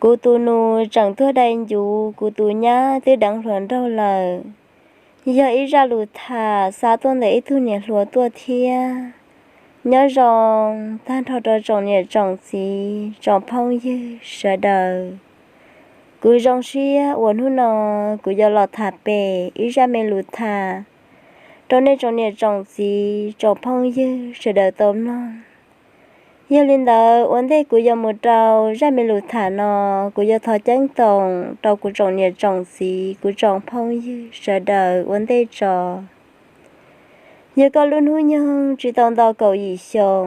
Kuv tus nus tseem tuag dai ncuv, kuv tus nyab twb deev hluas nraug lawm. Yog ib zaj lus tham xa tuaj ntawm ib tug niam hluas tuaj thiab. Nyob zoo tag nrho rau tsoom niam tsoom txiv tsoom phooj ywg sawv daws. Kuv zoo siab uas hnub no kuv yuav los tham pem ib zaj me lus tham rau nej tsoom niam tsoom txiv tsoom phooj ywg sawv daws tau mloog. Yog li ntawd ua ntej kuv yuav mus rau zaj me lus tham no, kuv yuav thov ceeb toom rau kuv tsoom niam tsoom txiv kuv tsoom phooj ywg sawv daws ua ntej tso. Yog koj lub hnub nyoog tsis tau nto kaum yim xyoo,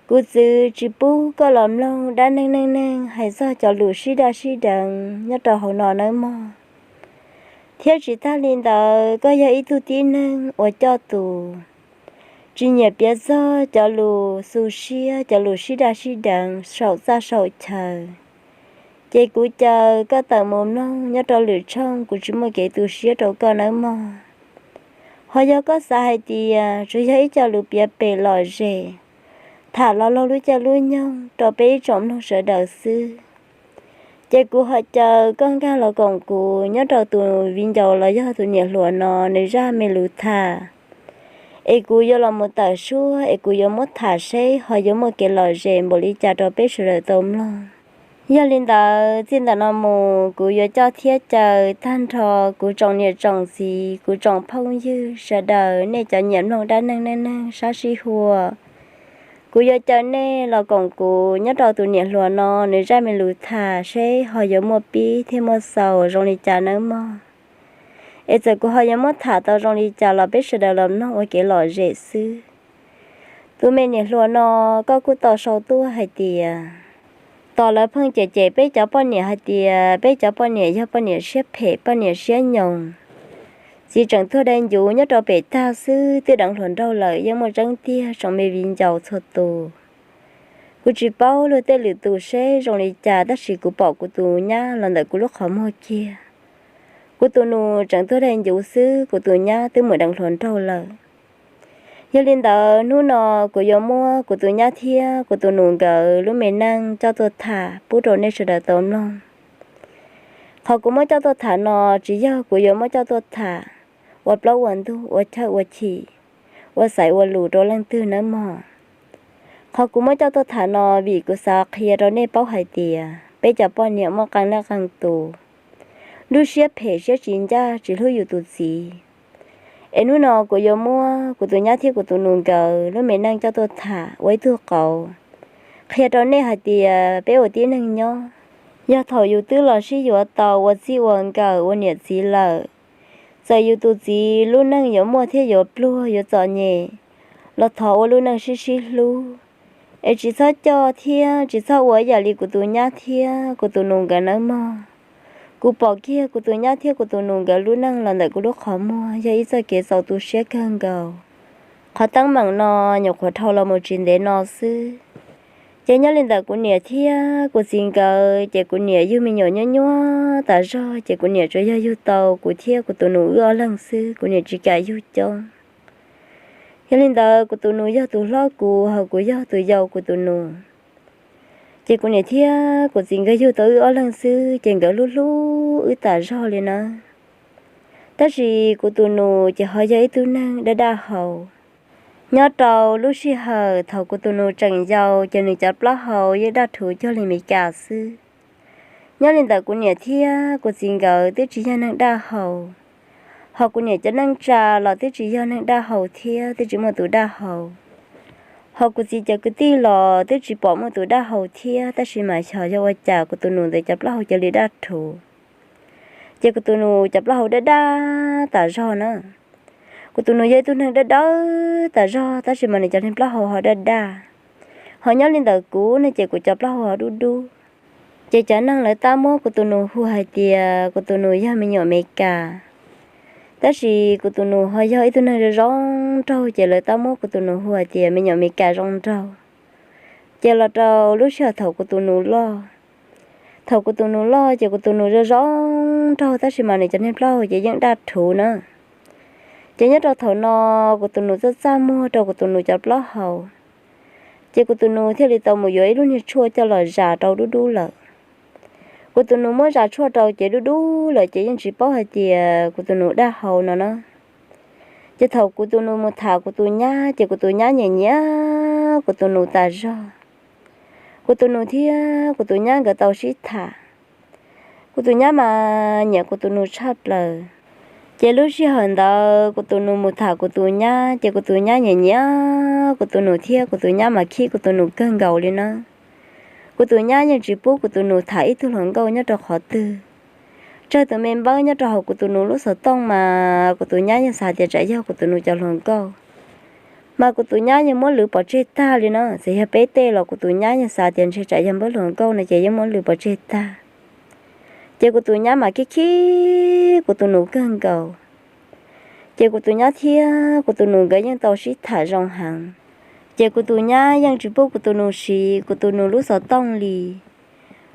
kuv txwv tsis pub koj los mloog dab neeg neej neeg hais txog cov lus sib daj sib deev nyob rau hauv no nawb mog. Thiab tsis tag li ntawd, koj yog ib tug tib neeg uas coj tus tsis nyiam piav txog cov lus xu siab, cov lus sib daj sib deev saum txaj saum chaw, ces kuv caw koj tawm mus mloog nyob rau lwm tshooj, kuv tsis muaj kev tu siab rau koj nawb mog. Ho yog koj xav hais tias tsuas yog ib co lus piav pem lom zem, tham los laug lub caij lub nyoog rau peb ib tsoom mloog sawv daws xwb, ces kuv ho caw koj nkag los koom kuv nyob rau tus viv ncaus los yog tus niam hluas no nws zaj me lus tham, es kuv yuav los mus tawm suab es kuv yuav muab tham seb ho yuav muaj kev lom zem npaum li cas rau peb sawv daws tau mloog. Yog li ntawd, txij ntawm no mus kuv yuav coj thiab caw tag nrho kuv tsoom niam tsoom txiv, kuv tsoom phooj ywg sawv daws, nej cov nyiam mloog dab neeg neej neeg sab sib huam, kuv yuav caw nej los koom kuv nyob rau tus niam hluas no nws zaj me lus tham seb ho yuav muaj pib thiab muaj xaus zoo li cas nawb mog. Es txawm kuv ho yuav muab tham tau zoo li cas los peb sawv daws los mloog ua kev lom zem xwb. Tus me niam hluas no, koj kuj tau sau tuaj hais tias, tos lawv pheej cem cem peb cov poj niam hais tias peb cov poj niam yog poj niam siab phem, poj niam siab nyoos, txiv tseem tuag dai ncuv nyob rau pem tag xwb, twb deev hluas nraug lawm, yeej muaj tseeb tiag tsoom me viv ncaus txhua tus. Kuv tsis paub luag tej lwm tus seb zoo li cas, tab sis kuv pom kuv tus nyab los ntawm kuv lub qhov muag kiag. Kuv tus nus tseem tuag dai ncuv xwb, kuv tus nyab twb mus deev hluas nraug lawm. Yog li ntawd, hnub no kuv yuav muab kuv tus nyab thiab kuv tus nus nkawd lub me neej coj tuaj tham pub rau nej sawv daws tau mloog. Qhov kuv muab coj tuaj tham no, tsis yog kuv yuav muab coj tuaj tham ua plaub ua ntug, ua chawj ua chim, ua xaiv ua lus rau leej twg nawb mog. Qhov kuv muab coj tuaj tham no, vim kuv xav qhia rau nej paub hais tias peb cov poj niam muaj qee leej qee tus, lub siab phem siab tsis ncaj, tsis hlub yus tus txiv. Es hnub no kuv yuav muab kuv tus nyab thiab kuv tus nus nkawd lub me neej coj tuaj tham ua ib tug qauv, qhia rau nej hais tias peb ua tib neeg nyob, yog thaum yus twb los sib yuav tau ua txij ua nkawm ua niam txiv lawm, txawm yus tus txiv lub neej yuav muaj thiab yuav pluag yuav txom nyem, los thov ua lub neej sib sib hlub, es tsis txhob coj thiab tsis txhob ua ib yam li kuv tus nyab thiab kuv tus nus nkawd nawb mog. Kuv pom kiag kuv tus nyab thiab kuv tus nus nkawd lub neej los ntawm kuv lub qhov muag yog ib txoj kev txaus tu siab kawg nkaus. Qhov teeb meem no nyuam qhuav dhau los mus tsis ntev no xwb. Ces nyob li ntawm kuv niam thiab kuv txiv nkawd, ces kuv niam yug me nyuam nyuaj nyuaj tas zog, ces kuv niam tsuas yog yug tau kuv thiab kuv tus nus wb ob leeg xwb, kuv niam tsis kam yug coob. Yog li ntawd, kuv tus nus yog tus hlob kuv, ho kuv yog tus yau kuv tus nus. Ces kuv niam thiab kuv txiv nkawd yug tau wb ob leeg xwb, ces nkawd hlub hlub wb tas zog li nawb. Tab sis kuv tus nus ces ho yog ib tug neeg daj daj haus. Nyob rau lub sij hawm thaum kuv tus nus tseem yau, ces nws cov plaub hau yeej daj rhuv cuag li Meskas xwb. Nyob li ntawm kuv niam thiab kuv txiv nkawd twb tsis yog neeg daj haus, ho kuv niam cov neej tsa los twb tsis yog neeg daj haus thiab, twb tsis muaj tus daj haus. Ho kuv txiv cov kwv tij los twb tsis pom muaj tus daj haus thiab, tab sis mas xyov yog ua cas kuv tus nus ntawd cov plaub hau cia li daj rhuv. Ces kuv tus nus cov plaub hau daj daj tas zog na. Kuv tus nus yog ib tug neeg dawb dawb tas zog, tab sis mas nws cov neeg plaub hau ho daj daj. Ho nyob li ntawm kuv no ces kuv cov plaub hau ho dub dub. Ces cov neeg lawv tab muab kuv tus nus hu hais tias kuv tus nus yog me nyuam Meskas. Tab sis kuv tus nus ho yog ib tug neeg zoo zoo nraug, ces lawv tab muab kuv tus nus hu hais tias me nyuam Meskas zoo nraug. Ces los rau lub sij hawm thaum kuv tus nus loj, thaum kuv tus nus loj ces kuv tus nus zoo zoo nraug, tab sis mas nws cov neeg plaub hau ces yeej daj rhuv na. Ces nyob rau thaum no, kuv tus nus txaj txaj muag rau kuv tus nus cov plaub hau, ces kuv tus nus thiaj li tau mus yuav ib lub niag tshuaj coj los zas rau dub dub lawm. Kuv tus nus muab zas tshuaj rau ces dub dub lawm ces yeej tsis paub hais tias kuv tus nus daj hau no na. Ces thaum kuv tus nus mus tham kuv tus nyab ces kuv tus nyab nyiam nyiam kuv tus nus tas zog. Kuv tus nus thiab kuv tus nyab nkawd tau sib tham. Kuv tus nyab mas nyiam kuv tus nus tshaj plaws. Ces lub sij hawm ntawd kuv tus nus mus tham kuv tus nyab ces kuv tus nyab nyiam nyiam kuv tus nus thiab kuv tus nyab mas khib kuv tus nus kawg nkaus li na. Kuv tus nyab yeej tsis pub kuv tus nus tham ib tug hluas nkauj nyob rau qhov twg. Tsawg tus me npawb nyob rau hauv kuv tus nus lub xov tooj mas kuv tus nyab yeej xav tias tsam yog kuv tus nus cov hluas nkauj. Mas kuv tus nyab yeej muab lwv pov tseg tag li na, txawm yog peb tej los kuv tus nyab yeej xav tias ntshe tsam yog npawb hluas nkauj no ces yeej muab lwv pov tseg tag. Ces kuv tus nyab mas khib khib kuv tus nus kawg nkaus. Ces kuv tus nyab thiab kuv tus nus nkawd yeej tau sib tham zoo heev. Ces kuv tus nyab yeej tsis pub kuv tus nus siv kuv tus nus lub xov tooj li.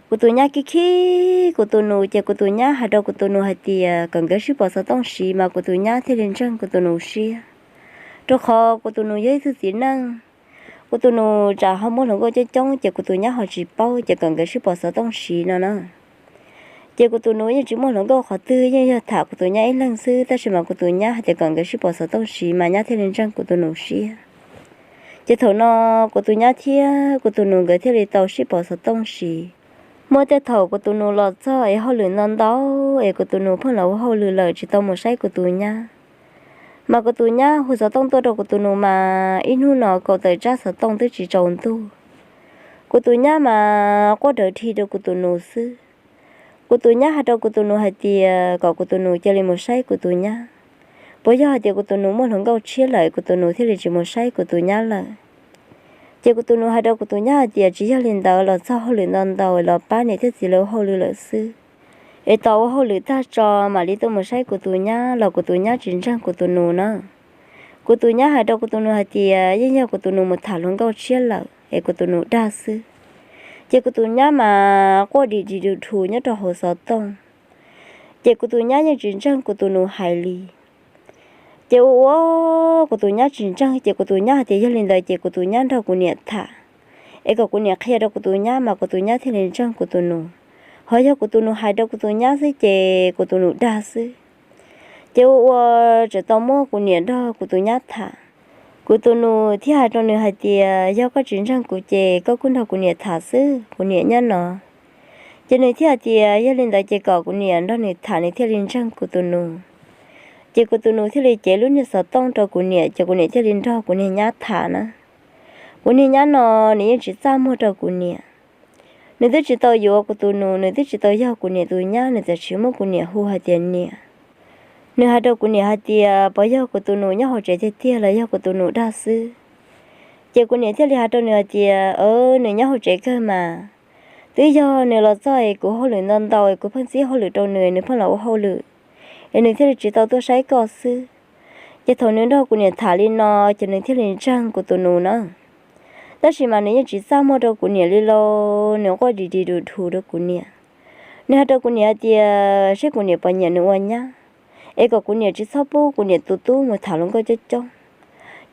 Kuv tus nyab khib khib kuv tus nus ces kuv tus nyab hais rau kuv tus nus hais tias kom nkawd sib pov xov tooj siv mas kuv tus nyab thiaj li ntseeg kuv tus nus siab. Rau qhov kuv tus nus yog ib tug txiv neej, kuv tus nus tsam ho muaj hluas nkauj coob coob ces kuv tus nyab ho tsis paub ces kom nkawd sib pov xov tooj siv no na. Ces kuv tus nus yeej tsis muaj hluas nkauj qhov twg, yeej yog tham kuv tus nyab ib leeg xwb, tab sis mas kuv tus nyab hais tias kom nkawd sib pov xov tooj siv mas nyab thiaj li ntseeg kuv tus nus siab. Ces thaum no kuv tus nyab thiab kuv tus nus nkawd thiaj li tau sib pov xov tooj siv. Muaj tej thaum kuv tus nus los txog es hauj lwm ntau ntau es kuv tus nus pheej los ua hauj lwm lawm tsis tau mus saib kuv tus nyab. Mas kuv tus nyab hu xov tooj tuaj rau kuv tus nus mas ib hnub no kaum tawm tsab xov tooj twb tsis tsaus ntuj. Kuv tus nyab mas quaj rawv dhi rau kuv tus nus xwb. Kuv tus nyab hais rau kuv tus nus hais tias kom kuv tus nus cia li mus saib kuv tus nyab, puas yog hais tias kuv tus nus muaj hluas nkauj tshiab lawm kuv tus nus thiaj li tsis mus saib kuv tus nyab lawm. Ces kuv tus nus hais rau kuv tus nyab hais tias tsis yog li ntawd, los txog hauj lwm ntau ntau los pab niam thiab txiv lawv ua hauj lwm lawm xwb, es tos ua hauj lwm tag tso mam li tuaj mus saib kuv tus nyab, los kuv tus nyab tsis ntseeg kuv tus nus na. Kuv tus nyab hais rau kuv tus nus hais tias yeej yog kuv tus nus mus tham hluas nkauj tshiab lawm es kuv tus nus dag xwb. Ces kuv tus nyab mas quaj dim dim dus dhus nyob rau hauv xov tooj. Ces kuv tus nyab yeej tsis ntseeg kuv tus nus hais li. Ces ua ua kuv tus nyab tsis ntseeg, ces kuv tus nyab hais tias yog li ntawd ces kuv tus nyab nrog kuv niam tham, es kom kuv niam qhia rau kuv tus nyab mas kuv tus nyab thiaj li ntseeg kuv tus nus. Ho yog kuv tus nus hais rau kuv tus nyab xwb ces kuv tus nus dag xwb. Ces ua ua tseem tau muab kuv niam nrog kuv tus nyab tham. Kuv tus nus thiaj hais rau nws hais tias yog koj tsis ntseeg kuv ces koj kuj nrog kuv niam tham xwb, kuv niam nyob no. Ces nws thiaj hais tias yog li ntawd ces kom kuv niam nrog nws tham nws thiaj li ntseeg kuv tus nus. Ces kuv tus nus thiaj li cev lub niag xov tooj rau kuv niam ces kuv niam thiaj li nrog kuv niag nyab tham na. Kuv niag nyab no nws yeej tsis txaj muag rau kuv niam. Nws twb tsis tau yuav kuv tus nus, nws twb tsis tau yog kuv niam tus nyab, nws txawm tsis muab kuv niam hu hais tias niam. Nws hais rau kuv niam hais tias puas yog kuv tus nus nyob hauv tsev tiag tiag los yog kuv tus nus dag xwb. Ces kuv niam thiaj li hais rau nws hais tias nws nyob hauv tsev kawg mas, twb yog nws los txog es kuv hauj lwm ntau ntau es kuv pheej txib hauj lwm rau nws, nws pheej los ua hauj lwm, es nws thiaj li tsis tau tuaj saib koj xwb. Ces thaum nws nrog kuv niam tham li no, ces nws thiaj li ntseeg kuv tus nus na. Tab sis mas nws yeej tsis txaj muag rau kuv niam li lauj, nws quaj dim dim dus dhus rau kuv niam. Nws hais rau kuv niam hais tias seb kuv niam puas nyiam nws ua nyab, es kom kuv niam tsis txhob pub kuv niam tus tub mus tham hluas nkauj coob coob.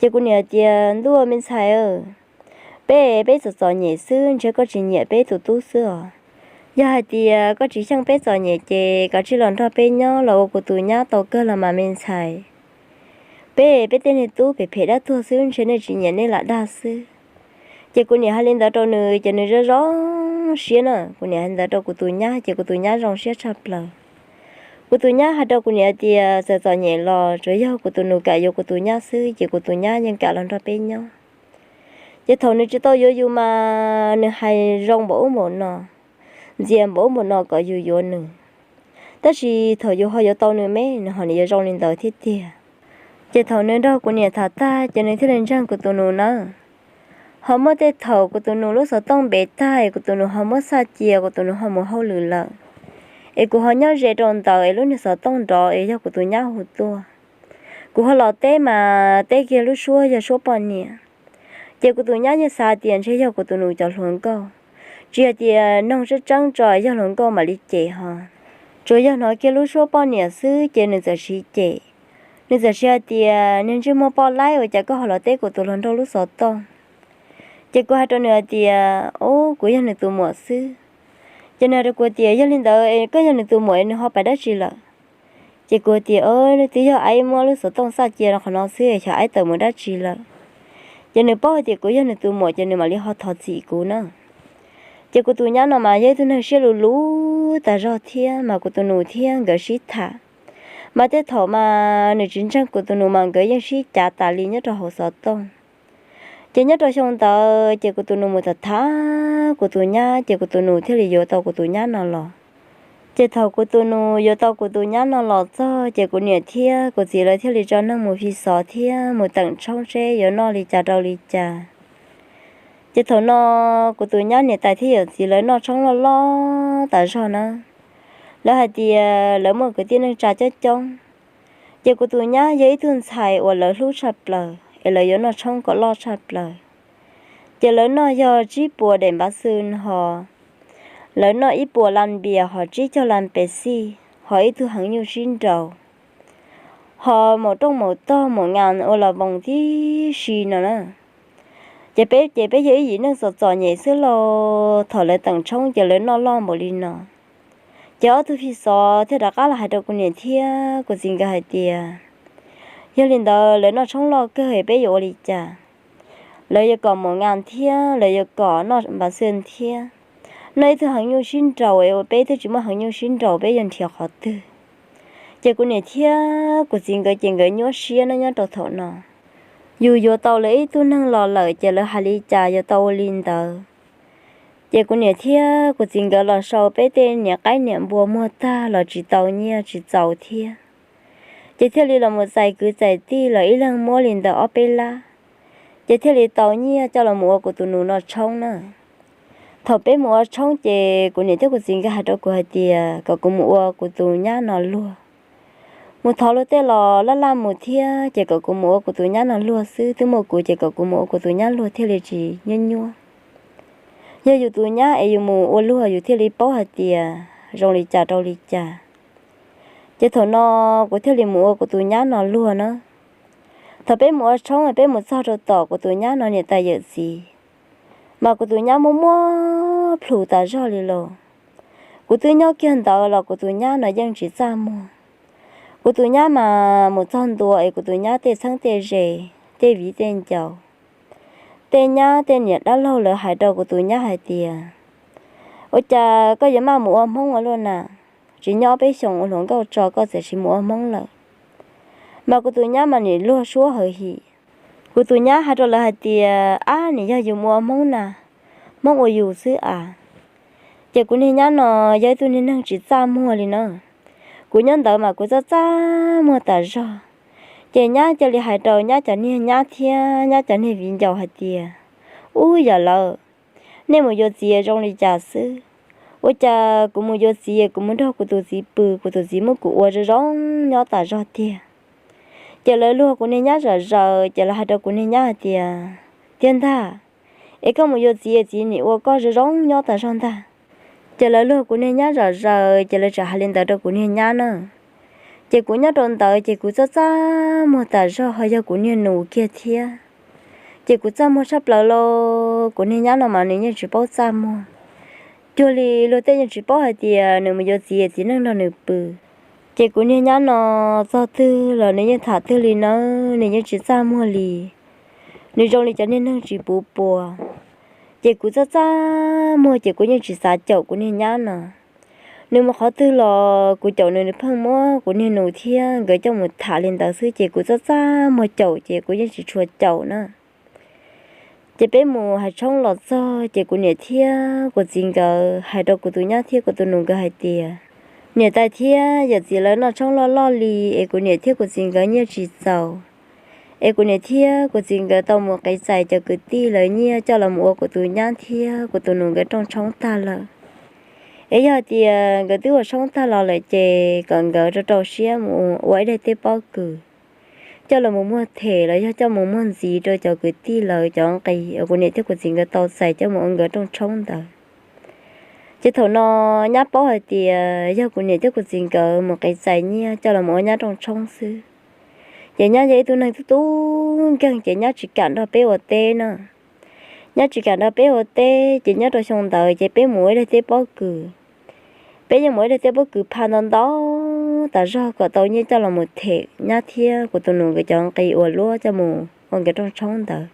Ces kuv niam hais tias ntuj me ntxhais, peb peb txom txom nyem xwb, ntshe koj tsis nyiam peb tus tub xwb os. Yog hais tias koj tsis xyeej peb txom nyem ces koj cia li los nrog peb nyob los ua kuv tus nyab tau kawg los mas me ntxhais. Peb peb tej niag tub phem phem dab tuag xwb, ntshe nej tsis nyiam nej lam dag xwb. Ces kuv niam hais li ntawd rau nws ces nws zoo zoo siab na. Kuv niam hais ntawd rau kuv tus nyab ces kuv tus nyab zoo siab tshaj plaws. Kuv tus nyab hais rau kuv niam tias txawm txom nyem los tsuav yog kuv tus nus kam yuav kuv tus nyab xwb ces kuv tus nyab yeej kam los nrog peb nyob. Ces thaum nws tsis tau yuav yus mas nws hais zoo npaum ub npaum no, ntxias npaum ub npaum no kom yus yuav nws. Tab sis thaum yus ho yuav tau nws me, nws ho nws yuav zoo li ntawd thiab tiag. Ces thaum nws nrog kuv niam tham tag ces nws thiaj li ntseeg kuv tus nus na. Ho muaj tej thaum kuv tus nus lub xov tooj npev tag es kuv tus nus ho muab xaj cia, kuv tus nus ho mus hauj lwm lawm, es kuv ho nyob ze rau ntawd es lub niag xov tooj nrov es yog kuv tus nyab hu tuaj. Kuv ho los teb mas teb kiag lub suab yog suab poj niam. Ces kuv tus nyab yeej xav tias ntshe yog kuv tus nus cov hluas nkauj, tsis hais tias noog tseeb tseeb tso yog hluas nkauj mam li cem ho. Tsuas yog hnov kiag lub suab poj niam xwb ces nws txawm siv cem. Nws txawm siv hais tias niag ntsej muag poj laib, ua cas koj ho los teb kuv tus hluas nraug lub xov tooj? Ces kuv hais rau nws hais tias, ub, kuv yog nws tus muam xwb. Ces nws hais rau kuv tias, yog li ntawd koj yog nws tus muam nws ho pais dab tsi lawm? Ces kuv tias, twb yog aib muab lub xov tooj xaj cia rau qhov no xwb, xyov aib tawm mus dab tsi lawm. Ces nws paub hais tias kuv yog nws tus muam ces nws mam li ho thov txim kuv na. Ces kuv tus nyab no mas yog ib tug neeg siab luv luv tas zog thiab, mas kuv tus nus thiab nkawd sib tham. Mas tej thaum mas nws tsis ntseeg kuv tus nus mas nkawd yeej sib cav tas li nyob rau hauv xov tooj. Ces nyob rau xyoo ntawd ces kuv tus nus mus tham tham kuv tus nyab, ces kuv tus nus thiaj li yuav tau kuv tus nyab no los. Ces thaum kuv tus nus yuav tau kuv tus nyab no los txog ces kuv niam thiab kuv txiv lawv thiaj li tso neeg mus fi xov thiab mus teem tshoob seb yuav noj li cas rau li cas. Ces thaum no kuv tus nyab niam tais thiab yawm txiv lawv noj tshoob loj loj tas zog na. Lawv hais tias lawv muaj kwv tij neej tsa coob coob. Ces kuv tus nyab yog ib tug ntxhais uas lawv hlub tshaj plaws es lawv yuav noj tshoob kom loj tshaj plaws. Ces lawv noj yog tsib puas daim npav xwm ho, lawv noj ib puas las npias ho tsib caug las pes xij ho ib tug heev nyuj sib nraus, ho maum rooj maum tog maum ngas ua los voos tib si no na. Ces peb ces peb yog ib yim neeg txom txom nyem xwb los thaum lawv teem tshoob ces lawv noj loj npaum li no. Ces ob tug fi xov thiaj rov qab los hais rau kuv niam thiab kuv txiv nkawd hais tias, yog li ntawd lawv noj tshoob loj kawg peb yuav ua li cas? Lawv yuav kom maum ngas thiab lawv yuav kom noj npav xwm thiab, noj ib tug heev nyuj sib nraus es ua peb twb tsis muaj heev nyuj sib nraus peb yuav nrhiav qhov twg? Ces kuv niam thiab kuv txiv nkawd ces nkawd nyuaj siab no nyob rau thaum no. Yus yuav tau lawv ib tug neeg los lawm ces lawv hais li cas yuav tau ua li ntawd. Ces kuv niam thiab kuv txiv nkawd los sau peb tej niam qaib niam npua muag tag los tsis tau nyiaj tsis txaus thiab. Ces thiaj li los mus txais kwv txais tij los ib leeg muab li ntawm ob peb lab, ces thiaj li tau nyiaj coj los mus ua kuv tus nus noj tshoob na. Thaum peb mus ua tshoob ces kuv niam thiab kuv txiv nkawd hais rau kuv hais tias kom kuv mus ua kuv tus nyab no luag. Mus thov luag tej los laj laj mus thiab ces kom kuv mus ua kuv tus nyab no luag xwb, twb muaj kuv ces kom kuv mus ua kuv tus nyab luag thiaj li tsis nyuaj nyuaj. Yog yus tus nyab es yus mus ua luag yus thiaj li paub hais tias zoo li cas rau li cas. Ces thaum no kuv thiaj li mus ua kuv tus nyab no luag na. Thaum peb mus ua tshoob peb mus txog rau tom kuv tus nyab no niam tais yawm txiv, mas kuv tus nyab muaj muaj plhus tas zog li los. Kuv twb nyob kiag ntawd los kuv tus nyab no yeej tsis txaj muag. Kuv tus nyab mas mus txog ntua es kuv tus nyab tej txheeb tej ze, tej viv tej ncaus, tej nyab tej niam dab laug lawv hais rau kuv tus nyab hais tias, ua cas koj yuav maj mus ua Hmoob ua luaj na? Tsis nyob peb xyoos ua hluas nkauj tso koj txawm sis mus ua Hmoob lawm. Mas kuv tus nyab mas nim luag suab hawv him. Kuv tus nyab hais rau lawv hais tias, ab, nim yog yus mus ua Hmoob na, Hmoob ua yus xwb as. Ces kuv niag nyab no yog ib tug niag neeg tsis txaj muag li na. Kuv nyob ntawd mas kuv txaj txaj muag tas zog. Ces nyab cia li hais rau nyab cov niag nyab thiab nyab cov niag viv ncaus hais tias, ub, yam lawv, nej mus yuav txiv zoo li cas xwb? Ua cas kuv mus yuav txiv kuv mus nrog kuv tus txiv pw, kuv tus txiv muab kuv ua zoo zoo nyob tas zog tiag. Ces lawv luag kuv niag nyab zom zaws ces lawv hais rau kuv niag nyab hais tias, tiag ntag, es koj mus yuav txiv txiv nim ua koj zoo zoo nyob tas zog ntag. Ces lawv luag kuv niag nyab zom zaws ces lawv tseem hais li ntawd rau kuv niag nyab na. Ces kuv nyob rau ntawd ces kuv txaj txaj muag tas zog ho yog kuv niag nus kiag thiab. Ces kuv txaj muag tshaj plaws los kuv niag nyab no mas nws yeej tsis paub txaj muag. Cuag li luag tej yeej tsis paub hais tias nws mus yuav txiv txiv neej nrog nws pw. Ces kuv niag nyab no txog twg los nws yeej tham twg li nawb, nws yeej tsis txaj muag li. Nws zoo li cov niag neeg tsis puv pua. Ces kuv txaj txaj muag ces kuv yeej tsis xav caum kuv niag nyab no. Nws mus qhov twg los kuv caum nws, nws pheej muab kuv niag nus thiab nkawd coj mus tham li ntawd xwb ces kuv txaj txaj muag caum ces kuv yeej tsis tshua caum na. Ces peb mus hais tshoob los txog ces kuv niam thiab kuv txiv nkawd hais rau kuv tus nyab thiab kuv tus nus nkawd hais tias, niam tais thiab yawm txiv lawv noj tshoob loj loj li es kuv niam thiab kuv txiv nkawd nyiaj tsis txaus. Es kuv niam thiab kuv txiv nkawd tau mus qiv txais cov kwv tij lawv nyiaj coj los mus ua kuv tus nyab thiab kuv tus nus nkawd rooj tshoob tag lawm. Es yog tias nkawd twb ua tshoob tag los lawm ces kom nkawd rau rau siab mus ua ib daim teb pob kws coj los mus muag them los yog coj mus muag ntxiv rau cov kwv tij lawv cov nqi uas kuv niam thiab kuv txiv nkawd tau txais coj mus ua nkawd rooj tshoob ntawd. Ces thaum no nyab paub hais tias yog kuv niam thiab kuv txiv nkawd mus qiv txais nyiaj coj los mus ua nyab rooj tshoob xwb. Ces nyab yog ib tug neeg tub tub nkeeg ces nyab tsis kam nrog peb ua teb na. Nyab tsis kam nrog peb ua teb ces nyob rau xyoo ntawd ces peb mus ua ib daim teb pob kws. peb yeej mus ib daig tej pob kws phaj ntau ntau tas zog kom tau nyiaj coj los mus them nyab thiab kuv tus nus nkawd cov nqi uas luab coj mus ua nkawd rooj tshoob ntawd.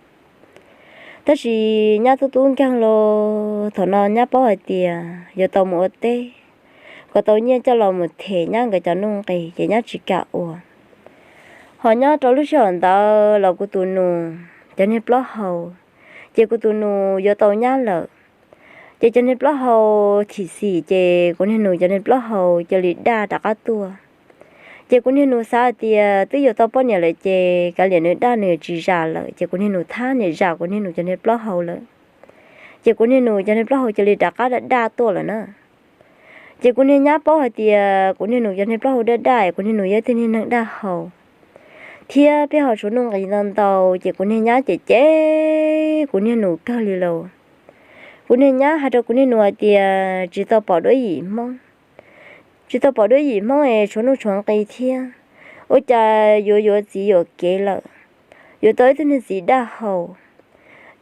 Tab sis nyab tub tub nkeeg los thaum no nyab paub hais tias yuav tau mus ua teb kom tau nyiaj coj los mus them nyab nkawd cov nuj nqis ces nyab tsis kam ua. Ho nyob rau lub sij hawm ntawd los kuv tus nus cov niag plaub hau, ces kuv tus nus yuav tau nyab lawm. Ces cov niag plaub hau thim xim ces kuv niag nus cov niag plaub hau cia li daj rov qab tuaj. Ces kuv niag nus xav hais tias twb yuav tau poj niam lawm ces kav liam nws daj nws tsis zam lawm, ces kuv niag nus thab niam zam kuv niag nus cov niag plaub hau lawm. Ces kuv niag nus cov niag plaub hau cia li rov qab daj daj tuaj lawm na. Ces kuv niag nyab paub hais tias kuv niag nus cov niag plaub hau daj daj es kuv niag nus yog ib tug niag neeg daj hau, thiab peb ho tshuav nuj nqis ntau ntau, ces kuv niag nyab cem cem kuv niag nus kawg li lauj. Kuv niag nyab hais rau kuv niag nus hais tias tsis tau pom duab yim Hmoob, tsis tau pom duab yim Hmoob es tshuav nuj tshuav nqis thiab, ua cas yuav yuav txiv yuam kev lawm, yuav tau ib tug niag txiv daj hau.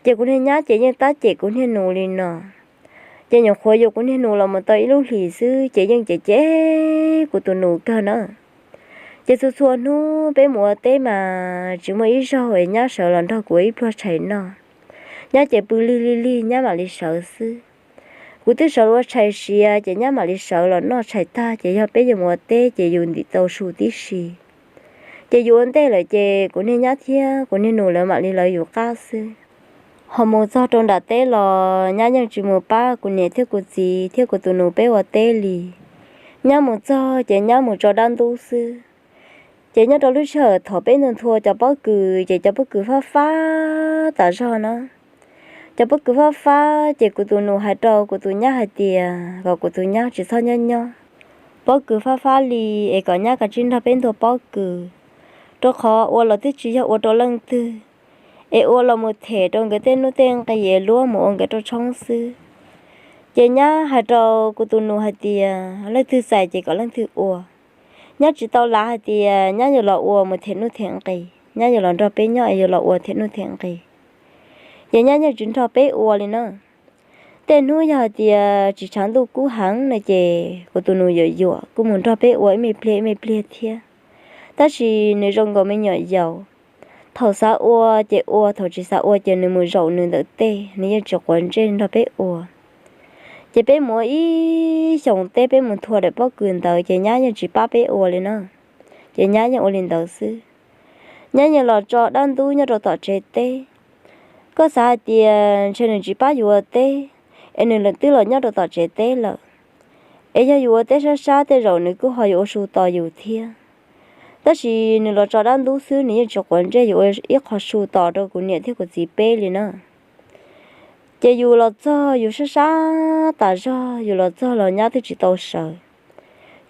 Ces kuv niag nyab ces yeej tab cem kuv niag nus li no. Ces nyuam qhuav yuav kuv niag nus los mus tau ib lub hlis xwb ces yeej cem cem kuv tus nus kawg na. Ces txhua txhua hnub peb mus ua teb mas tsis muaj ib zaug es nyab sawv los nrog kuv ua ib pluag tshais noj. Nyab ces pw lig lig lig nyab mam li sawv xwb. Kuv twb sawv los ua tshais siav ces nyab mam li sawv los noj tshais tag ces yog peb yuav mus ua teb ces yus ntim tau su tib si. Ces yus ua ntej lawm ces kuv niag nyab thiab kuv niag nus lawv mam li lawv yus qab xwb. Ho mus txog rau nram teb los nyab yeej tsis mus pab kuv niam thiab kuv txiv thiab kuv tus nus peb ua teb li. Nyab mus txog ces nyab mus tso dab ntub xwb. Ces nyob rau lub sij hawm thaum peb ntua nthua cov pob kws ces cov pob kws fab fab tas zog na. Cov pob kws fab fab ces kuv tus nus hais rau kuv tus nyab hais tias kom kuv tus nyab tsis txhob nyob nyob pob kws fab fab li, es kom nyab kav tsij nrog peb ntua pob kws, rau qhov ua los twb tsis yog ua rau leej twg, es ua los mus them rau nkawd tej nuj tej nqis es luab mus ua nkawd rooj tshoob xwb. Ces nyab hais rau kuv tus nus hais tias leej twg txais ces kom leej twg ua. Nyab tsis tau lav hais tias nyab yuav los ua mus them nuj them nqis, nyab yuav los nrog peb nyob es yuav los ua them nuj them nqis. Ces nyab yeej tsis nrog peb ua li na. Tej hnub yog hais tias tsis tshav ntuj kub heev no ces kuv tus nus yuam yuam kuj mus nrog peb ua ib me pliag ib me pliag thiab. Tab sis nws zoo nkaus me nyuam yaus, thaum xav ua ces ua, thaum tsis xav ua ces nws mus zaum nws ntawm tej, nws yeej tsis quav ntsej nrog peb ua. Ces peb mus ua ib xyoos teb peb mus nthua daim pob kws ntawd ces nyab yeej tsis pab peb ua li na. Ces nyab yeej ua li ntawd xwb. Nyab yeej los tso dab ntub nyob rau tom tsev teb. Koj xav hais tias ntshe nws tsis pab yus ua teb, es nws twb los nyob rau tom tsev teb lawm, es yog yus ua teb sab sab tej zaum nws kuj ho yuav ua su tos yus thiab. Tab sis nws los tso dab ntub xwb, nws yeej tsis quav ntsej yuav ua ib qho su tos rau kuv niam thiab kuv txiv peb li na. Ces yus los txog yus sab sab tas zog, yus los txog los nyab twb tsis tau sawv.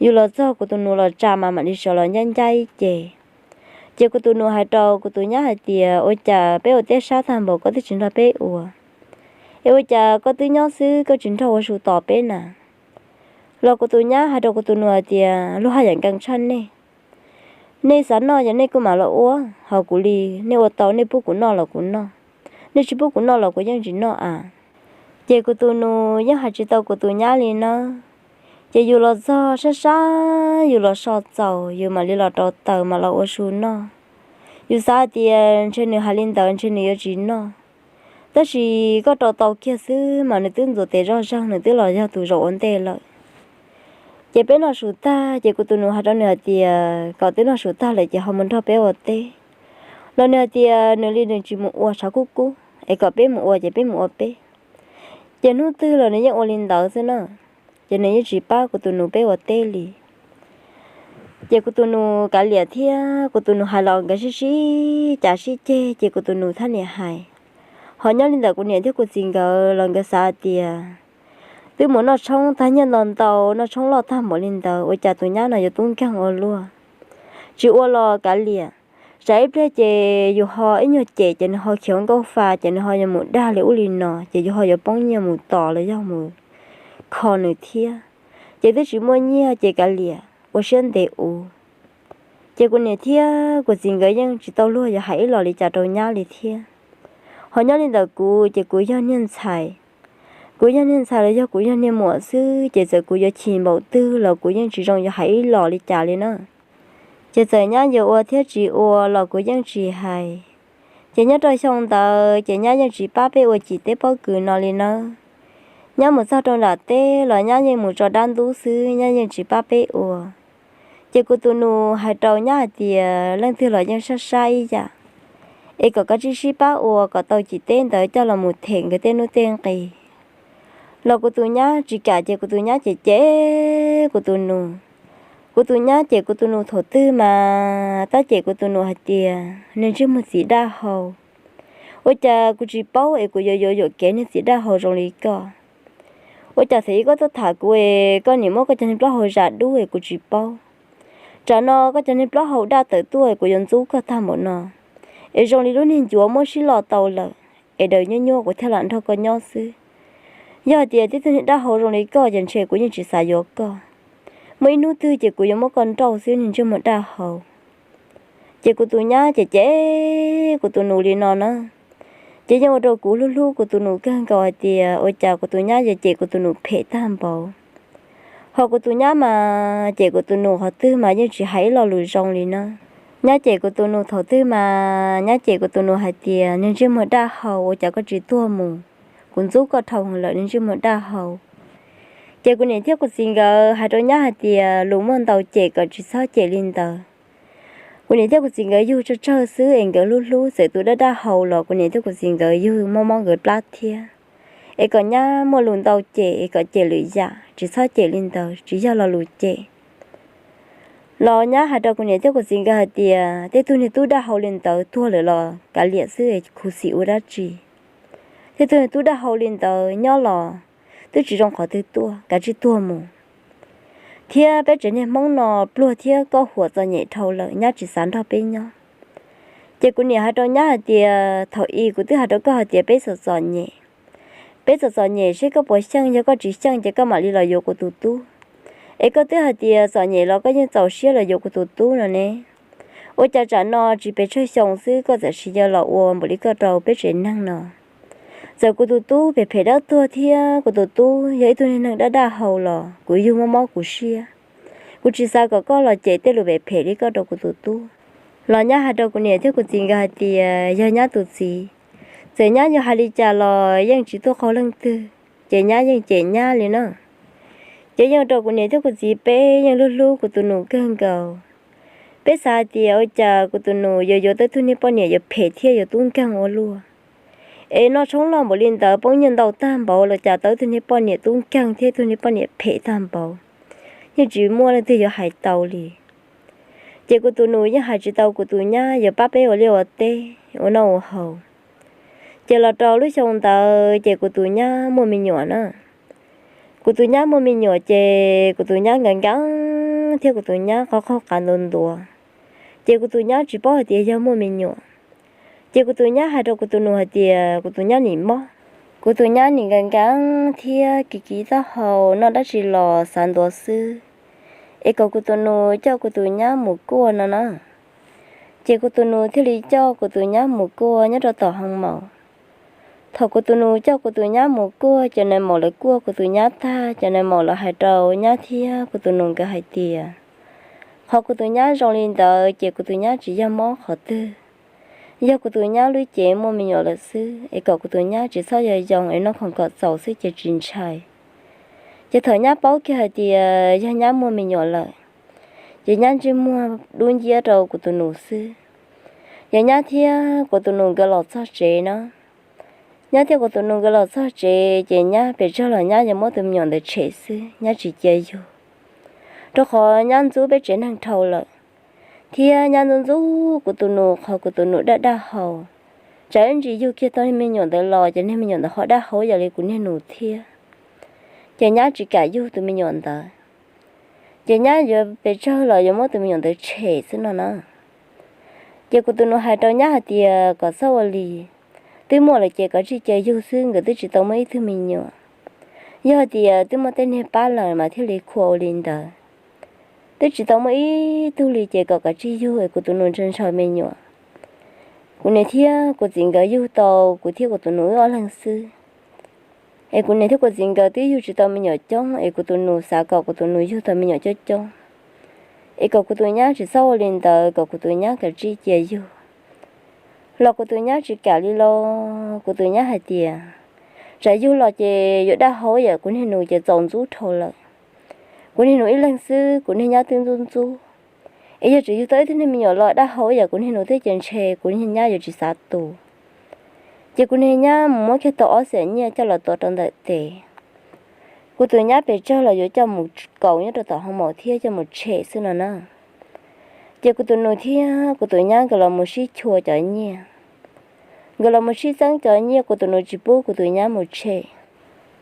Yus los txog kuv tus nus los tsa mas mam li sawv los ncaj ncaj ib ce. Ces kuv tus nus hais rau kuv tus nyab hais tias ua cas peb ua teb sab tag npaum koj twb tsis nrog peb ua, es ua cas koj twb nyob xwb koj tsis nrog ua su tos peb na? Los kuv tus nyab hais rau kuv tus nus hais tias luag haj yam nkees tshaj nej. Nej xav noj ces nej kuj mam los ua, ho kuv li, nej ua tau nej pub kuv noj los kuv noj, nej tsis pub kuv noj los kuv yeej tsis noj a. Ces kuv tus nus yeej hais tsis tau kuv tus nyab li na. Ces yus los txog sab sab, yus los so txaus, yus mam li los rau taws mas los ua su noj. Yus xav hais tias ntshe nws hais li ntawd ntshe nws yuav tsis noj, tab sis koj rau tau kiag xwb mas nws twb ntxuav tes zoj zeeg, nws twb los yog tus zaum ua ntej lawm. Ces peb noj su tag ces kuv tus nus hais rau nws hais tias kom twb noj su tag lawm ces ho mus nrog peb ua teb. Los nws hais tias nws li nws tsis mus ua tshav kub kub, es kom peb mus ua ces peb mus ua peb. Ces hnub twg los nws yeej ua li ntawd xwb na. Ces nws yeej tsis pab kuv tus nus peb ua teb li. Ces kuv tus nus kav liam thiab kuv tus nus hais los nkawd sib sib cav sib ceg ces kuv tus nus thab niam hais. Ho nyob li ntawm kuv niam thiab kuv txiv nkawd los nkawd xav hais tias twb mus noj tshoob tag nyiaj ntau ntau, noj tshoob loj tag npaum li ntawd ua cas tus nyab no yuav tub nkeeg ua luaj. Tsis ua los kav liam, tsam ib pliag ces yus ho ib nyuag cem ces nws ho khiav nkauj fa ces nws ho yuav mus dag li ub li no ces yus ho yuav poob nyiaj mus tos los yog mus kho nws thiab. Ces twb tsis muaj nyiaj ces kav liam ua siab ntev ua. Ces kuv niam thiab kuv txiv nkawd yeej tsis tau luag yuav hais ib los li cas rau nyab li thiab. Ho nyob li ntawm kuv ces kuv yog niag ntxhais, Kuv yog niag ntxhais los yog kuv yog niag muam xwb ces txawm kuv yuav chim npaum twg los kuv yeej tsis zoo yuav hais ib los li cas li na. Ces txawm nyab yuav ua thiab tsis ua los kuv yeej tsis hais. Ces nyob rau xyoo ntawd ces nyab yeej tsis pab peb ua cim teb pob kws no li nawb. Nyab mus txog rau nram teb los nyab yeej mus tso dab ntub xwb, nyab yeej tsis pab peb ua. Ces kuv tus nus hais rau nyab hais tias leej twg los yeej sab sab ib yam, es kom kav tsij sib pab ua kom tau cim teb ntawd coj los mus them nkawd tej nuj tej nqi. Los kuv tus nyab tsis kam ces kuv tus nyab cem cem kuv tus nus. Kuv tus nyab cem kuv tus nus thaum twg mas tab cem kuv tus nus hais tias nws ntsej muag txiv daj hau. Ua cas kuv tsis paub es kuv yuav yuav yuam kev niag txiv daj hau zoo li koj? Ua cas thaum ub koj tuaj tham kuv es koj nim muab koj cov niag plaub hau zam dub es kuv tsis paub? Tsam no koj cov niag plaub hau daj tawm tuaj es kuv yuav ntxub koj tag npaum no, es zoo li lub niag ncuav muab sib lo tau lawm, es daws nyuaj nyuaj kuv thiaj lam nrog koj nyob xwb. Yog hais tias tib tug niag daj hau zoo li koj ces ntshe kuv yeej tsis xav yuav koj. Muaj ib hnub twg ces kuv yuav muab koj nrauj xwb niag ntsej muag daj hau. Ces kuv tus nyab ces cem kuv tus nus li no na. Ces yeej ua rau kuv hlub hlub kuv tus nus kawg nkaus hais tias ua cas kuv tus nyab yuav cem kuv tus nus phem tag npaum. Ho kuv tus nyab mas cem kuv tus nus qhov twg mas yeej tsis hais ib lo lus zoo li na. Nyab cem kuv tus nus thaum twg mas nyab cem kuv tus nus hais tias niag ntsej muag daj hau, ua cas koj tsis tuag mus? Kuv ntxub koj dhau lawm niag ntsej muag daj hau. Ces kuv niam thiab kuv txiv nkawd hais rau nyab hais tias lus muaj ntau cem kom tsis txhob cem li ntawd. Kuv niam thiab kuv txiv nkawd yug tsawg tsawg xwb es nkawd hlub hlub, txawm tus daj daj hau los kuv niam thiab kuv txiv nkawd yug mob mob nkawd plab thiab. Es kom nyab muaj lus ntau cem es kom cem lwm yam, tsis txhob cem li ntawd, tsis yog lo lus cem. Los nyab hais rau kuv niam thiab kuv txiv nkawd hais tias tej tug niag tub daj hau li ntawd tuag lawm los kav liam xwb es khuv xim ua dab tsi. Tej tug niag tub daj hau li ntawd nyob los twb tsis zoo qhov twg tuaj, kav tsij tuag mus. Thiab peb tsev niag Hmoob no pluag thiab koj huam txom nyem dhau lawm, nyab tsis xav nrog peb nyob. Ces kuv niam hais rau nyab hais tias thaum ub kuv twb hais rau koj hais tias peb txom txom nyem, peb txom txom nyem seb koj puas xyeej, yog koj tsis xyeej ces koj mam li los yuav kuv tus tub. Es koj twb hais tias txom nyem los koj yeej txaus siab los yuav kuv tus tub no ne. Ua cas tsam no tsis pes tsawg xyoo xwb koj txawm sis yawg los ua npaum li koj rau peb tsev neeg no? Txawm kuv tus tub phem phem dawb tuag thiab kuv tus tub yog ib tug niag neeg daj daj hau los kuv yug mob mob kuv siab. Kuv tsis xav kom koj los cem tej lus phem phem li koj rau kuv tus tub. Los nyab hais rau kuv niam thiab kuv txiv nkawd hais tias yog nyab tus txiv, txawm nyab yuav hais li cas los yeej tsis tuaj qaug leej twg, ces nyab yeej cem nyab li na. Ces yeej rau kuv niam thiab kuv txiv peb yeej hlub hlub kuv tus nus kawg nkaus. Peb xav hais tias ua cas kuv tus nus yuav yuav tau tug niag poj niam yuav phem thiab yuav tub nkeeg ua luaj. Es noj tshoob loj npaum li ntawd, poob nyiaj ntau tag npaum los cas tau tug niag poj niam tub nkeeg thiab tug niag poj niam phem tag npaum, yeej tsis muaj leej twg yuav hais tau li. Ces kuv tus nus yeej hais tsis tau kuv tus nyab yuav pab peb ua liaj ua teb, ua noj ua haus. Ces los rau lub xyoo ntawd ces kuv tus nyab muaj me nyuam na. Kuv tus nyab muaj me nyuam ces kuv tus nyab nkees nkees thiab kuv tus nyab qhov qaug qav ntuav ntuav. Ces kuv tus nyab tsis paub hais tias yog muaj me nyuam. Ces kuv tus nyab hais rau kuv tus nus hais tias kuv tus nyab nim mob. Kuv tus nyab nim nkees nkees thiab kiv kiv taub hau, noj dab tsi los xav ntuav xwb, es kom kuv tus nus coj kuv tus nyab mus kuaj no na. Ces kuv tus nus thiaj li coj kuv tus nyab mus kuaj nyob rau tom hoo maum. Thaum kuv tus nus coj kuv tus nyab mus kuaj, cov nais maum lawv kuaj kuv tus nyab tag, cov nais maum lawv hais rau nyab thiab kuv tus nus nkawd hais tias qhov kuv tus nyab zoo li ntawd ces kuv tus nyab tsis yog mob qhov twg, yog kuv tus nyab lub cev muaj me nyuam lawm xwb, es kom kuv tus nyab tsis txhob yog yoo es noj khoom kom txaus xwb ces tsis ntshai. Ces thaum nyab paub kiag hais tias yog nyab muaj me nyuam lawm, ces nyab ntsej muag dub nciab rau kuv tus nus xwb. Yog nyab thiab kuv tus nus nkawd los txog tsev na, nyab thiab kuv tus nus nkawd los txog tsev ces nyab pes tsawg los nyab yuav muab tus me nyuam ntawd tshem xwb, nyab tsis cia yug, rau qhov nyab ntxub peb tsev neeg dhau lawm, thiab nyab ntxub ntxub kuv tus nus qhov kuv tus nus daj daj hau. Tsam ib ntsis yug kiag tau niag me nyuam ntawd los ces niag me nyuam ntawd ho daj hau yam li kuv niag nus thiab. Ces nyab tsis kam yug tus me nyuam ntawd, ces nyab yuav pes tsawg los yuav muab tus me nyuam ntawd tshem xwb no na. Ces kuv tus nus hais rau nyab hais tias kom txhob ua li, twb muaj lawm ces kom tsij cia yug xwb, nkawd twb tsis tau muaj ib tug me nyuam. Yog hais tias twb muaj tej niag pab lawm mas thiaj li khua ua li ntawd. Twb tsis tau muaj ib tug li ces kom kom tsij yug es kuv tus nus ntshaw ntshaw me nyuam. Kuv niam thiab kuv txiv nkawd yug tau kuv thiab kuv tus nus wb ob leeg xwb. Es kuv niam thiab kuv txiv nkawd twb yug tsis tau me nyuam coob, es kuv tus nus xav kom kuv tus nus yug tau me nyuam coob coob, es kom kuv tus nyab tsis txhob ua li ntawd, kom kuv tus nyab kav tsij cia yug. Los kuv tus nyab tsis kam li los, kuv tus nyab hais tias, tsam yug los ces yuav dab hau ib yam kuv niag nus ces txaus ntxub dhau lawm. Kuv niag nus ib leeg xwb, kuv niag nyab twb ntxub ntxub. Es yog tseem yug tau ib tug niag me nyuam los dab hau ib yam kuv niag nus thiab ces ntshe kuv niag nyab yuav tsis xav tu. Ces kuv niag nyab mus muab kiag tau ob xees nyiaj coj los tuav rau ntawm tes. Kuv tus nyab pes tsawg los yuav coj mus kaus nyob rau tom hoo maum thiab coj mus tshem xwb no na. Ces kuv tus nus thiab kuv tus nyab nkawd los mus sib chua cov nyiaj. Nkawd los mus sib txeeb cov nyiaj, kuv tus nus tsis pub kuv tus nyab mus tshem.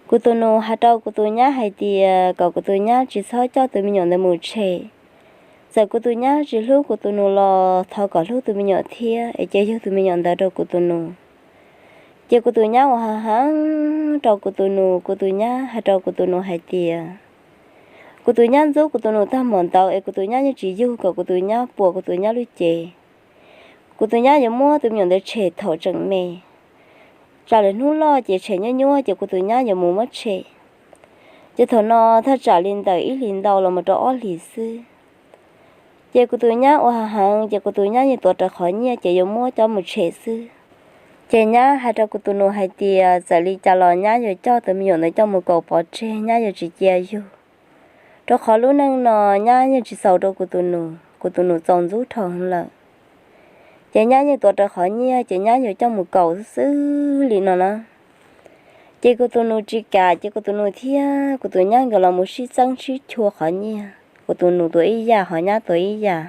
Kuv tus nus hais rau kuv tus nyab hais tias kom kuv tus nyab tsis txhob coj tus me nyuam ntawd mus tshem. Txawm kuv tus nyab tsis hlub kuv tus nus los thov kom hlub tus me nyuam thiab es cia yug tus me nyuam ntawd rau kuv tus nus. Ces kuv tus nyab ua ha heev rau kuv tus nus, kuv tus nyab hais rau kuv tus nus hais tias, kuv tus nyab ntxub kuv tus nus tag npaum ntawd es kuv tus nyab yeej tsis yug kom kuv tus nyab puas kuv tus nyab lub cev. Kuv tus nyab yuav muab tus me nyuam ntawd tshem thaum tseem me. Tsam lwm hnub loj ces tshem nyuab nyuab ces kuv tus nyab yuav mus muab tshem. Ces thaum no thaj tsam li ntawm ib hlis ntau los mus rau ob hlis xwb. Ces kuv tus nyab ua ha heev ces kuv tus nyab yeej tuav rawv qhov nyiaj ces yuav muab coj mus tshem xwb. Ces nyab hais rau kuv tus nus hais tias txawm li cas los nyab yuav coj tus me nyuam ntawd coj mus kaus pov tseg, nyab yuav tsis cia yug. Rau qhov lub neej no nyab yeej tsis xaus rau kuv tus nus, kuv tus nus txaus ntxub dhau heev lawm. Ces nyab yeej tuav rawv qhov nyiaj ces nyab yuav coj mus kaus xwb li no na. Ces kuv tus nus tsis kam ces kuv tus nus thiab kuv tus nyab nkawd los mus sib txeeb sib chua qhov nyiaj. Kuv tus nus tuav ib yam hos nyab tuav ib yam.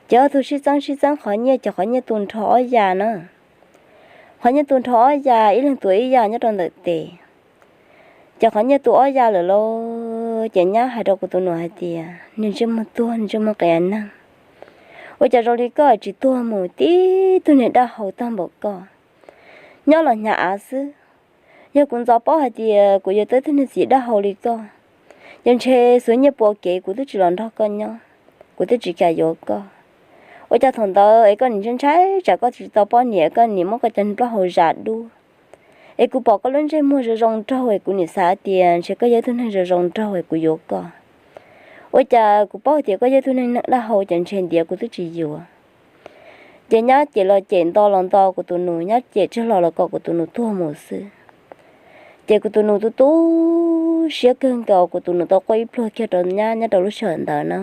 Ces ob tug sib txeeb sib txeeb qhov nyiaj ces qhov nyiaj tu nrho ob yam na. Qhov nyiaj tu nrho ob yam, ib leeg tuav ib yam nyob rau ntawm tes. Ces qhov nyiaj tu ob yam lawm lauj, ces nyab hais rau kuv tus nus hais tias, niag ntsej muag tuag, niag ntsej muag qias neeg, ua cas zoo li koj tsis tuag mus tib tug niag dab hau tag npaum koj, nyob los hnyav av xwb. Yog kuv ntxov paub hais tias kuv yuav tau ib tug niag txiv dab hau li koj, ces ntshe xuas nyiaj pua kev kuv twb tsis los nrog koj nyob, kuv twb tsis kam yuav koj. Ua cas thaum ntawd es koj nim ntshai ntshai tsam koj tsis tau poj niam, koj nim muab koj cov niag plaub hau zam dub. Es kuv pom koj lub ntsej muag zoo zoo nraug es kuv nim xav tias ntshe koj yog ib tug neeg zoo zoo nraug es kuv yuav koj. Ua cas kuv paub tias koj yog ib tug neeg dab hau ces ntshe ntiav kuv twb tsis yuav. Ces nyab cem los cem, nto los nto kuv tus nus, nyab cem tsawg los los kom kuv tus nus tuag mus xwb. Ces kuv tus nus tu tu siab kawg nkaus, kuv tus nus tau quaj ib pluag kiag rau nyab nyob rau lub sij hawm ntawd na.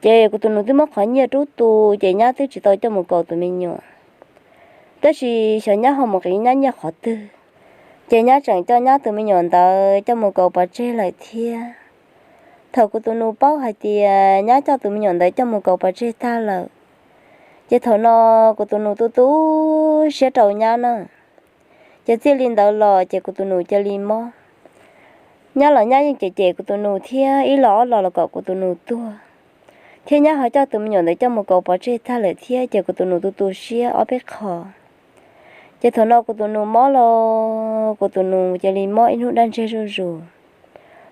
Ces kuv tus nus twb muab qhov nyiaj rub tu, ces nyab twb tsis tau coj mus kaus tus me nyuam. Tab sis xyov nyab ho mus qiv nyab nyiaj qhov twg, ces nyab tseem coj nyab tus me nyuam ntawd coj mus kaus pov tseg lawm thiab. Thaum kuv tus nus paub hais tias nyab coj tus me nyuam ntawd coj mus kaus pov tseg tag lawm, ces thaum no kuv tus nus tu tu siab rau nyab na. Ces txij li ntawd los ces kuv tus nus cia li mob. Nyab los nyab yeej cem cem kuv tus nus thiab, ib los ob los los kom kuv tus nus tuag, thiab nyab ho coj tus me nyuam ntawd coj mus kaus pov tseg tag lawm thiab, ces kuv tus nus tu tu siab ob peb qho. Ces thaum no kuv tus nus mob los kuv tus nus cia li mob ib hnub dab ntseg zuj zus,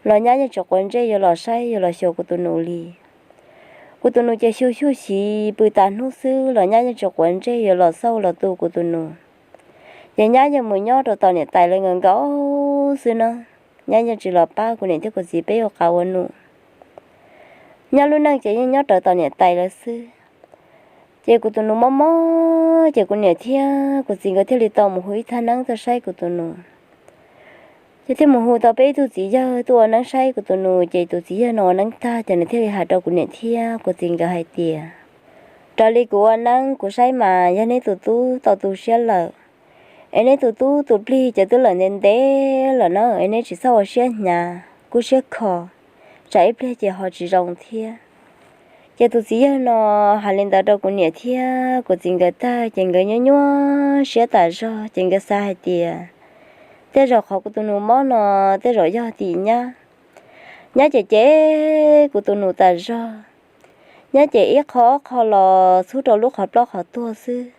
los nyab yeej tsis quav ntsej yuav los saib yuav los xyuas kuv tus nus li. Kuv tus nus ces xyu xyuj xyiv pw tas hnub xwb los nyab yeej tsis quav ntsej yuav los xauj los tu kuv tus nus. Ces nyab yeej mus nyob rau tom niam tais lawv nkaus nkaus xwb na. Nyab yeej tsis los pab kuv niam thiab kuv txiv peb ua qab ua num. Nyab lub neej ces yeej nyob rawv tom niam tais lawv xwb. Ces kuv tus nus mob mob ces kuv niam thiab kuv txiv nkawd thiaj li tau mus hu ib thaj neeb tuaj saib kuv tus nus. Ces thiaj mus hu tau peb ib tug txiv yawg tuaj ua neeb saib kuv tus nus, ces tus txiv yawg no ua neeb tag ces nws thiaj li hais rau kuv niam thiab kuv txiv nkawd hais tias, raws li kuv ua neeb kuv saib mas yog neb tus tub tau tu siab lawm, es neb tus tub tus plig ces twb lawm ntev ntev lawm na, es neb tsis txhob ua siab hnyav kub siab kho, tsam ib pliag ces ho tsis zoo thiab. Ces tus txiv yawg no hais li ntawd rau kuv niam thiab kuv txiv nkawd tag ces nkawd nyuaj nyuaj siab tas zog, ces nkawd xav hais tias tej zaum qhov kuv tus nus mob no tej zaum yog tim nyab. Nyab ces cem kuv tus nus tas zog. Nyab ces ib qho ob qho los txhub rau lub qhov plaub qhov tuag xwb.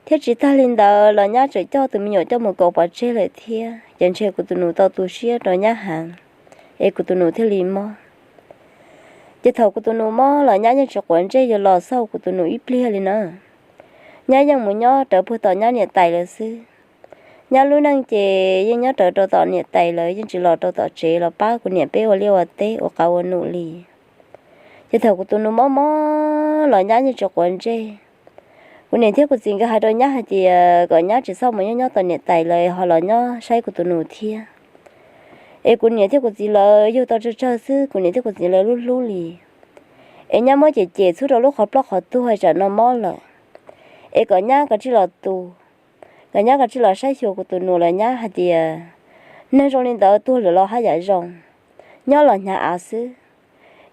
Thiab tsis tag li ntawd los nyab tseem coj tus me nyuam coj mus kaus pov tseg lawm thiab, ces ntshe kuv tus nus tau tu siab rau nyab heev, es kuv tus nus thiaj li mob. Ces thaum kuv tus nus mob los nyab yeej tsis quav ntsej yuav los xauj kuv tus nus ib pliag li na. Nyab yeej mus nyob rawv puag tom nyab niam tais lawv xwb. Nyab lub neej ces yeej nyob rawv rau tom niam tais lawv, yeej tsis los rau tom tsev los pab kuv niam peb ua liaj ua teb ua qav ua num li. Ces thaum kuv tus nus mob mob los nyab yeej tsis quav ntsej. Kuv niam thiab kuv txiv nkawd hais rau nyab hais tias kom nyab tsis txhob mus nyob nyob tom niam tais lawv, ho los nyob saib kuv tus nus thiab. Es kuv niam thiab kuv txiv lawv yug tau tsawg tsawg xwb, kuv niam thiab kuv txiv lawv lub hlub li. Es nyab muab cem cem txhub rau lub qhov ploj qhov tuag tsam no mob lawm, es kom nyab kav tsij los tu, kom nyab kav tsij los saib xyuas kuv tus nus los nyab hais tias neeg zoo li ntawd tuag lawm los haj yam zoo, nyob los hnyav av xwb.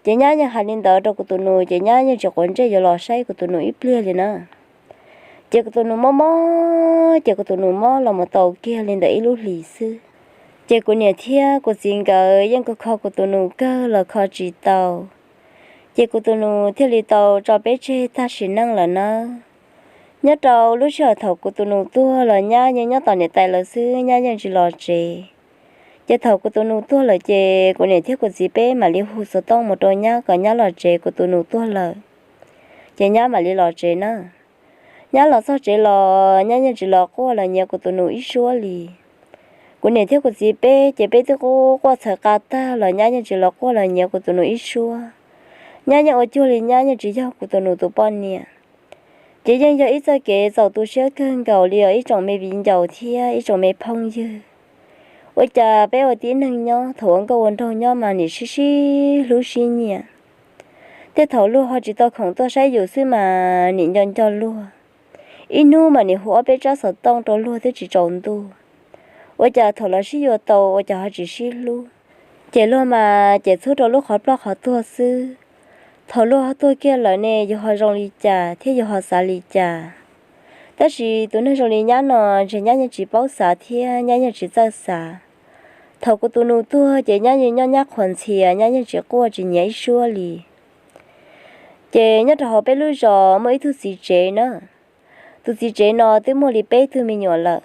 Ces nyab yeej hais li ntawd rau kuv tus nus, ces nyab yeej tsis quav ntsej yuav los saib kuv tus nus ib pliag li na. Ces kuv tus nus mob mob, ces kuv tus nus mob los mus tau kiag li ntawm ib lub hlis xwb. Ces kuv niam thiab kuv txiv nkawd yeej kho kho kuv tus nus kawg los kho tsis tau. Ces kuv tus nus thiaj li tau tso peb tseg tag sim neej lawm nawb. Nyob rau lub sij hawm thaum kuv tus nus tuag los nyab yeej nyob tom niam tais lawv xwb, nyab yeej tsis los tsev. Ces thaum kuv tus nus tuag lawm ces kuv niam thiab kuv txiv peb mam li hu xov tooj mus rau nyab kom nyab los tsev, kuv tus nus tuag lawm, ces nyab mam li los tsev na. Nyab los txog tsev los nyab yeej tsis los quaj los nyiav kuv tus nus ib suab li. Kuv niam thiab kuv txiv peb ces peb twb quaj quaj txhaws qa tag los nyab yeej tsis los quaj los nyiav kuv tus nus ib suab. Nyab yeej ua cuag li nyab yeej tsis yog kuv tus nus tus poj niam. Ces yeej yog ib txoj kev txaus tu siab kawg nkaus li os ib tsoom me viv ncaus thiab ib tsoom me phooj ywg. Ua cas peb ua tib neeg nyob thaum ua nkauj ua nraug nyob mas nim sib sib hlub sib nyiam, tej thaum luag ho tsis tau khoom tuaj saib yus xwb mas nim nco nco luag. Ib hnub mas nim hu ob peb tsab xov tooj rau luag twb tsis tsaus ntuj. Ua cas thaum los sib yuav tau ua cas ho tsis sib hlub? Ces luag mas ces txhub rau lub qhov ploj qhov tuag xwb. Thaum luag ho tuag kiag lawm ne yus ho zoo li cas thiab yus ho xav li cas? Tab sis tus neeg zoo li nyab no ntshe nyab yeej tsis paub xav thiab nyab yeej tsis txawj xav. Thaum kuv tus nus tuag ces nyab yeej nyob nyab qhuas ntxhias, nyab yeej tsis quaj tsis nyiav ib suab li. Ces nyob rau hauv peb lub zos muaj ib tug txiv tsev na. Tus txiv tsev no twb muaj li peb tug me nyuam lawm.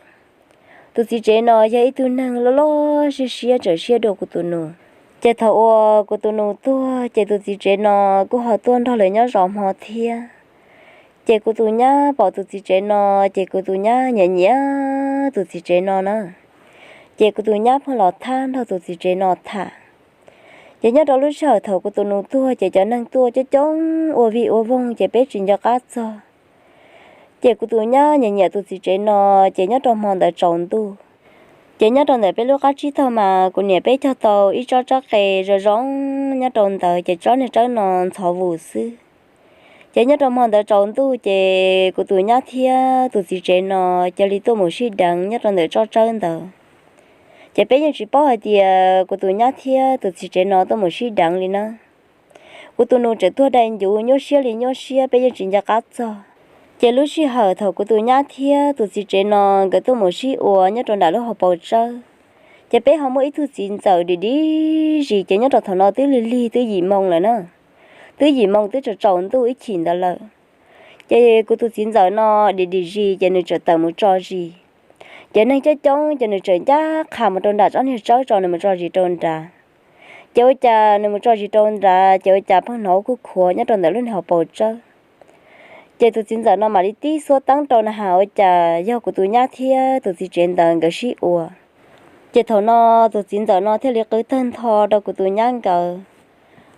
Tus txiv tsev no yog ib tug neeg loj loj siab siab tsawm siab dua kuv tus nus. Ces thaum uas kuv tus nus tuag ces tus txiv tsev no kuj ho tuaj nrog lawv nyob zov hmo thiab. Ces kuv tus nyab pom tus txiv tsev no, ces kuv tus nyab nyiam nyiam tus txiv tsev no na. Ces kuv tus nyab pheej los thab nrog tus txiv tsev no tham. Ces nyob rau lub sij hawm thaum kuv tus nus tuag ces cov neeg tuaj coob coob ua vij ua voog ces peb tsis nco qab txog. Ces kuv tus nyab nyiam nyiam tus txiv tsev no, ces nyob rau hmo ntawd tsaus ntuj, ces nyob rau ntawm peb lub qab tsib taug mas kuv niam peb cog tau ib tsob tsab qe zoo zoo nyob rau ntawd ces tsob niag tsawb no ntxhov vus xwb. Ces nyob rau hmo ntawd tsaus ntuj ces kuv tus nyab thiab tus txiv tsev no cia li tuaj mus sib deev nyob rau ntawm tsob tsawb ntawd. Ces peb yeej tsis paub hais tias kuv tus nyab thiab tus txiv tsev no tuaj mus sib deev li na. Kuv tus nus tseem tuag dai ncuv nyuaj siab li nyuaj siab, peb yeej tsis nco qab txog. Ces lub sij hawm thaum kuv tus nyab thiab tus txiv tsev no nkawd tuaj mus sib ua nyob rau nram lub hauv paus tsawb, ces peb ho muaj ib tug txiv ntxawm dim dim zis, ces nyob rau thaum no twb lig lig twb yim moo lawm na. Twb yim moo twb tsaus tsaus ntuj ib chim ntawd lawm. Ces kuv tus txiv ntxawm no dim dim zis ces nws txawm tawm mus tso zis. Ces neeg coob coob ces nws txawm ncaj qha mus rau nram tsob niag tsawb tso nws mus tso zis rau nrad. Ces ua cas nws mus tso zis rau nrad ces ua cas pheej hnov kuj khuav nyob rau ntawm lub niag hauv paus tsawb. Ces tus txiv ntxawm no mam li tib xuab teeb rau na has ua cas yog kuv tus nyab thiab tus txiv tsev ntawd nkawd sib ua. Ces thaum no tus txiv ntxawm no thiaj li qw tawg ntho rau kuv tus nyab nkawd.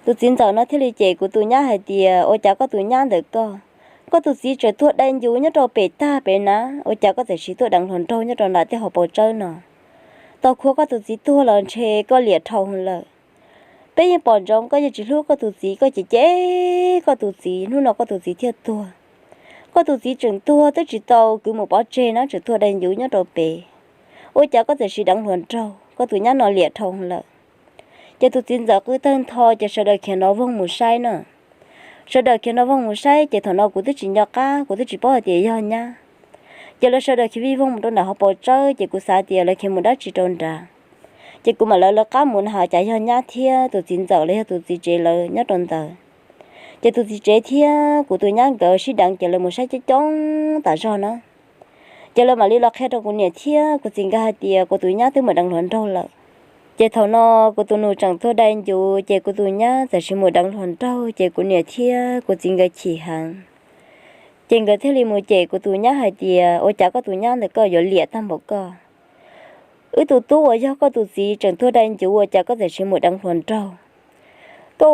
Tus txiv ntxawm no thiaj li cem kuv tus nyab hais tias ua cas koj tus nyab ntawm koj, koj tus txiv tseem tuag dai ncuv nyob rau pem tag pem na, ua cas koj txawm siv tuaj deev hluas nraug nyob rau nram tej hauv paus tsawb no? Tau khuav koj tus txiv tuag los ntshe koj liam dhau lawm. Peb yeej pom ntsoov koj yeej tsis hlub koj tus txiv, koj cem cem koj tus txiv, hnub no koj tus txiv thiaj tuag. Koj tus txiv tseem tuag twb tsis tau kwv mus pov tseg na tseem tuag dai ncuv nyob rau pem. Ua cas koj txawm siv deev hluas nraug, koj tus nyab no liam dhau lawm. Ces tus txiv ntxawm qw tawg ntho ces sawv daws khiav nrov voog mus saib na. Sawv daws khiav nrov voog mus saib ces thaum no kuv twb tsis nco qab, kuv twb tsis paub hais tias yog nyab. Ces lawv sawv daws khiav vij voog mus rau nram hauv paus tsawb ces kuv xav tias lawv khiav mus dab tsi rau nrad. Ces kuv mam lawv lawv qab mus na has cas yog nyab thiab tus txiv ntxawm los yog tus txiv tsev lawv nyob rau ntawd. Ces tus txiv tsev thiab kuv tus nyab nkawd sib deev ces lawv mus saib coob coob tas zog na. Ces lawv mam li los qhia rau kuv niam thiab kuv txiv nkawd hais tias kuv tus nyab twb mus deev hluas nraug lawm. Ces thaum no kuv tus nus tseem tuag dai ncuv ces kuv tus nyab txawm siv mus deev hluas nraug ces kuv niam thiab kuv txiv nkawd chim heev. Ces nkawd thiaj li mus cem kuv tus nyab hais tias ua cas koj tus nyab ntawm koj yuav liam tag npaum koj. Wb tus tub uas yog koj tus txiv tseem tuag dai ncuv ua cas koj txawm siv mus deev hluas nraug. Koj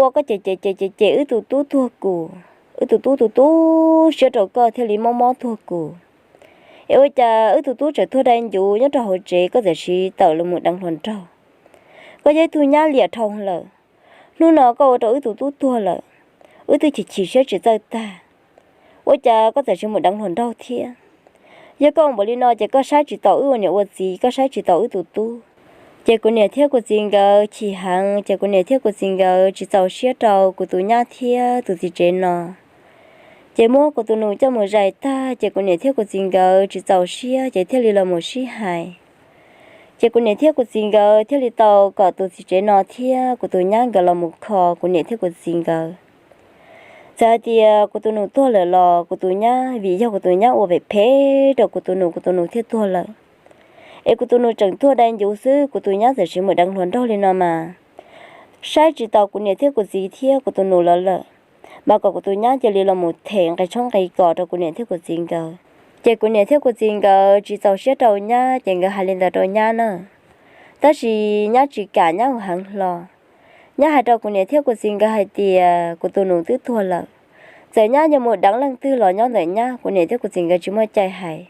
ua koj cem cem cem cem cem wb tus tub tuag kuv, wb tus tub tu tu siab rau koj thiaj li mob mob tuag kuv. Es ua cas wb tus tub tseem tuag dai ncuv nyob rau hauv tsev koj txawm siv tawm los mus deev hluas nraug. Koj yog ib tug nyab liam dhau lawm. Hnub no koj ua rau wb tus tub tuag lawm, wb twb chim chim siab tsis txawj tag. Ua cas koj txawm siv mus deev hluas nraug thiab? Yog koj ua npaum li no ces koj saib tsis taus wb ua niam ua txiv, koj saib tsis taus wb tus tub. Ces kuv niam thiab kuv txiv nkawd chim heev, ces kuv niam thiab kuv txiv nkawd tsis txaus siab rau kuv tus nyab thiab tus txiv tsev no. Ces muab kuv tus nus coj mus zais tag, ces kuv niam thiab kuv txiv nkawd tsis txaus siab ces thiaj li los mus sib hais. Ces kuv niam thiab kuv txiv nkawd thiaj li tau kom tus txiv tsev no thiab kuv tus nyab nkawd los mus kho kuv niam thiab kuv txiv nkawd. Txawm hais tias kuv tus nus tuag lawm los kuv tus nyab, vim yog kuv tus nyab ua phem phem rau kuv tus nus, kuv tus nus thiaj tuag lawm. Es kuv tus nus tseem tuag dai ncuv xwb, kuv tus nyab txawm siv mus deev hluas nraug li no mas saib tsis taus kuv niam thiab kuv txiv thiab kuv tus nus lawv lawm, mas kom kuv tus nyab cia li los mus them nqi tshoob nqi kos rau kuv niam thiab kuv txiv nkawd. Ces kuv niam thiab kuv txiv nkawd tsis txaus siab rau nyab, ces nkawd hais li ntawd rau nyab na. Tab sis nyab tsis kam, nyab ua heev hlo. Nyab hais rau kuv niam thiab kuv txiv nkawd hais tias kuv tus nus twb tuag lawm, txawm nyab yuav mus deev leej twg los nyob ntawm nyab, kuv niam thiab kuv txiv nkawd tsis muaj cai hais.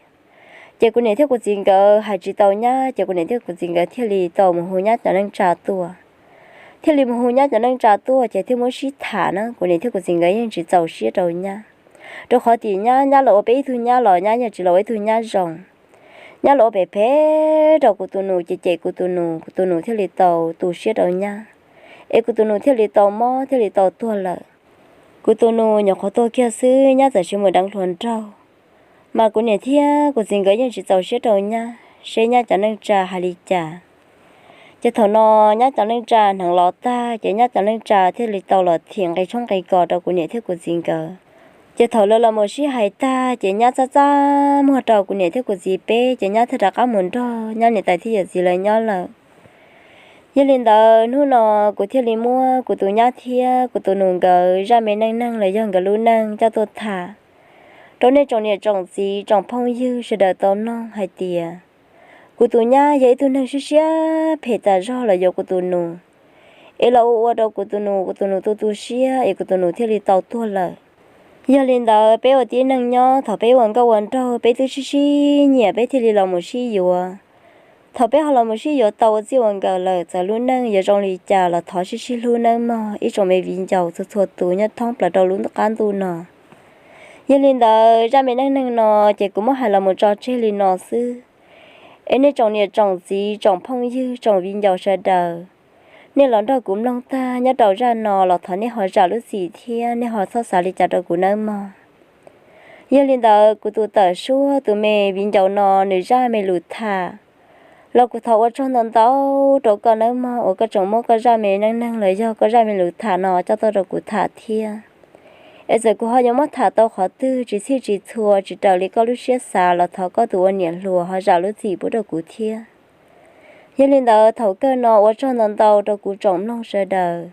Ces kuv niam thiab kuv txiv nkawd hais tsis tau nyab, ces kuv niam thiab kuv txiv nkawd thiaj li tau mus hu nyab cov neej tsa tuaj. Thiaj li mus hu nyab cov neej tsa tuaj ces thiaj muab sib tham na, kuv niam thiab kuv txiv nkawd yeej tsis txaus siab rau nyab, rau qhov tias nyab, nyab los ua peb ib tug nyab los nyab yeej tsis los ua ib tug nyab zoo. Nyab los ua phem phem rau kuv tus nus, ces cem kuv tus nus, kuv tus nus thiaj li tau tu siab rau nyab, es kuv tus nus thiaj li tau mob thiaj li tau tuag lawm. Kuv tus nus nyuam qhuav tuag kiag xwb nyab txawm siv mus deev hluas nraug, mas kuv niam thiab kuv txiv nkawd yeej tsis txaus siab rau nyab, seb nyab cov neej tsa hais li cas. Ces thaum no nyab cov neej tsa hneev los tag, ces nyab cov neej tsa thiaj li tau los them nqi tshoob nqi kos rau kuv niam thiab kuv txiv nkawd. Ces thaum lawv los mus sib hais tag, ces nyab txaj txaj muag rau kuv niam thiab kuv txiv peb, ces nyab thiaj rov qab mus nrog nyab niam tais thiab yawm txiv lawv nyob lawm. Yog li ntawd hnub no kuv thiaj li muab kuv tus nyab thiab kuv tus nus nkawd zaj me neej neeg los yog nkawd lub neej coj tuaj tham rau nej tsoom niam tsoom txiv tsoom phooj ywg sawv daws tau mloog hais tias kuv tus nyab yog ib tug neeg siab siab phem tas zog los yuav kuv tus nus, es los ua ua rau kuv tus nus, kuv tus nus tu tu siab es kuv tus nus thiaj li tau tuag lawm. Yog li ntawd peb ua tib neeg nyob, thaum peb ua nkauj ua nraug peb twb sib sib nyiam peb thiaj li los mus sib yuav. Thaum peb ho los mus sib yuav tau ua txij ua nkawm lawm, txawm lub neej yuav zoo li cas los thov sib sib hlub nawb mog ib tsoom me viv ncaus txhua txhua tus nyob thoob plaws rau lub qab ntuj no. Yog li ntawd zaj me neej neeg no ces kuv muab hais los mus tso tseg li no xwb. Es nej tsoom niam tsoom txiv tsoom phooj ywg tsoom viv ncaus sawv daws, nej los nrog kuv mloog tag nyob rau zaj no los thov nej ho zam lub txim thiab nej ho txhob xav li cas rau kuv nawb mog. Yog li ntawd kuv tus tawm suab tus me viv ncaus no nws zaj me lus tham los kuv thov ua tsaug ntau ntau rau koj nawb mog uas koj tseem muab koj zaj me neej neeg los yog koj zaj me lus tham no coj tuaj rau kuv tham thiab. Es txawm kuv ho yuav muab tham tau qhov twg tsis txhij tsis txhua tsis raws li koj lub siab xav los thov koj tus ua niam hluas ho zam lub txim pub rau kuv thiab. Yog li ntawd thaum kawg no ua tsaug ntau ntau rau kuv tsoom mloog sawv daws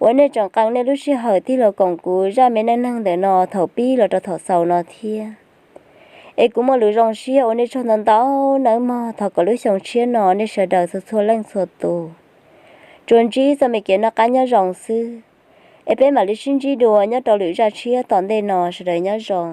uas nej tseem qee nej lub sij hawm tig los koom kuv zaj me neej neeg ntawm no thaum pib los rau thaum xaus no thiab. Es kuv muaj lus zoo siab ua nej tsaug ntau ntau nawb mog, thov kom lub xyoo tshiab no nej sawv daws txhua txhua leej txhua tus tsuas ntsib txoj me kev noj qab nyob zoo xwb. Es peb mam li sib ntsib dua nyob rau lwm zaj tshiab tom ntej no, sawv daws nyob zoo.